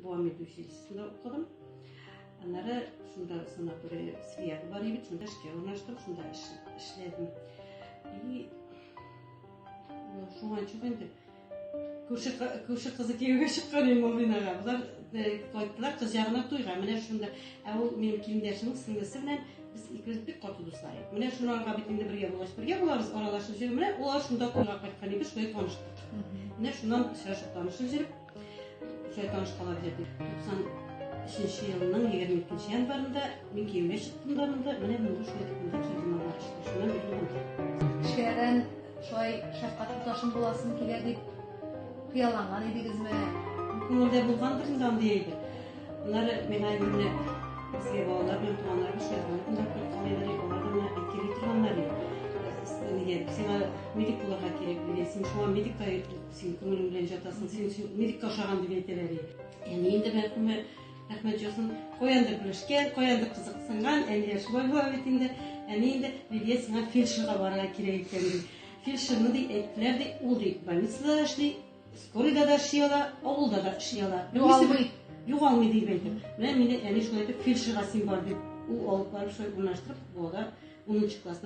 Буа медучилищесында укыдым. Аннары шунда санаторий Свияга бар иде, шунда эшкә урнаштым, шунда эшләдем. И шуңа чыгып инде күрше күрше кызы кияүгә чыккан инде ул бинага. Болар кайттылар кыз ягына туйга. Менә шунда. Ә ул минем килендәшемнең сеңлесе белән без икебез бик каты дуслар идек. Менә шуларга бит инде бергә булгач, бергә булабыз, аралашып йөреп. Менә алар шунда туйга кайткан иде, шулай таныштык. Менә шуннан очрашып танышып йөреп, шулай танышкалап йөрдек. 93 елның 22 январында мин кияүгә чыктым да монда, менә монда шулай итеп монда килдем Аллага шөкер. Шуннан бирле монда. Кечкенәдән шулай шәфкать туташым буласым килә дип хыялланган идегезме? Күңелдә булгандыр инде андый әйбер. Аннары миңа инде менә безгә балалар белән туганнарыбыз шулай кунак кайткан иде, алар да менә әйткәли торганнар иде. Нигә сиңа медик булырга кирәк, нигә син шуңа медикка син күңелең белән жатасың, син медикка ошаган дип әйтәләр иде. Әни инде мәрхүмә рәхмәт яусын, каяндыр белешкән, каяндыр кызыксынган, әниләр шулай була бит инде. Әни инде, Лилия, сиңа фельдшерга барырга кирәк икән, ди. Фельдшерны ди әйттеләр ди, ул ди больницада да эшли, скорыйда да эшли ала, авылда да эшли ала. Югалмый. Югалмый дип әйтеп. Менә мине әни шулай итеп фельдшерга син бар дип, ул алып барып шулай урнаштырып, Буада 10 классны.